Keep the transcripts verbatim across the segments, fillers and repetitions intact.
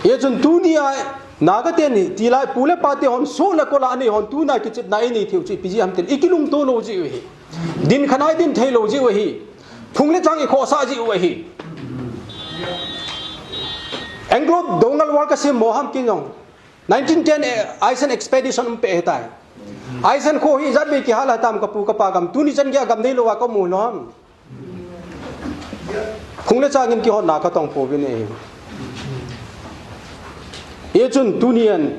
Hichun tunia Naga ten hi, tilai pu le pa te hon, soh le kol a anei hon, tuna kichepna inei theiyu chu ipi jeh ham itileh, ikilungto lou jeh u ahi. Din khanai din thei lou jeh u ahi. Phung le chang ikhohsah jeh u ahi. Anglo Doungel War kasem mo ham kei jong. Nineteen ten, eh, Isan Expedition um peh ahitai. Isan kho hi ijat vei kihal a tam kapu kapa gam. Tuni chan geiya gam neilou a kamu lou ham. Phung le chang in kihotna katong pouvin ahi. Hichun tunian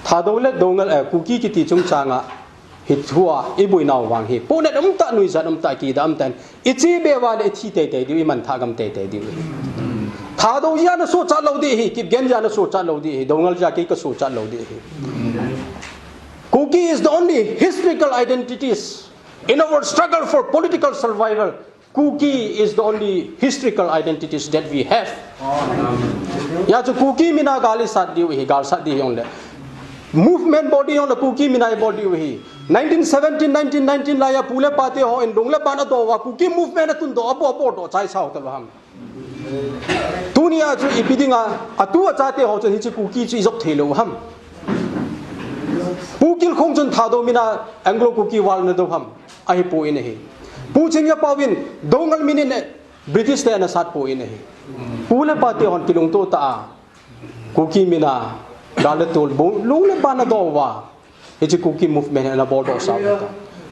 Thadou le Doungel, eh, Kuki kiti chungchang a, hi thua iboinau vang hi, pohnat umtah, nuijat umtah, kidah umtah in, iche be uva leh ithi teitei diu, imanthah gam teitei diu. Thadou jeh a ana sohchat lou ding ahi, Kipgen jeh a ana sohchat lou ding ahi, Doungel jeh a kei kasohchat lou ding ahi. Kuki is the only historical identities in our struggle for political survival. Kuki is the only historical identities that we have. Hijeh chun Kuki mina gal isat diu ahi, gal sat ding hijongleh, movement bol ding hijongleh Kuki mina ibol diu ahi. Nineteen seventeen, nineteen nineteen laiya pu le pa te hon lung le ban adoh uva Kuki movement atundoh, abol, aboldoh chai sao talou ham. Tunia chu ipi dinga atu achate ho chun hiche Kuki chu ijop thei lou ham. Pu Kilkhung chun Thadou mina Anglo Kuki War ana do ham. Ahipoi ahi. Pu Chingyapao in Doungel min in British te ana sat poi ahi. Pu le pa te hon kilungto tah a Kuki mina gal le tol, lung le ban adoh uva hiche Kuki movement ana boldoh sao ta.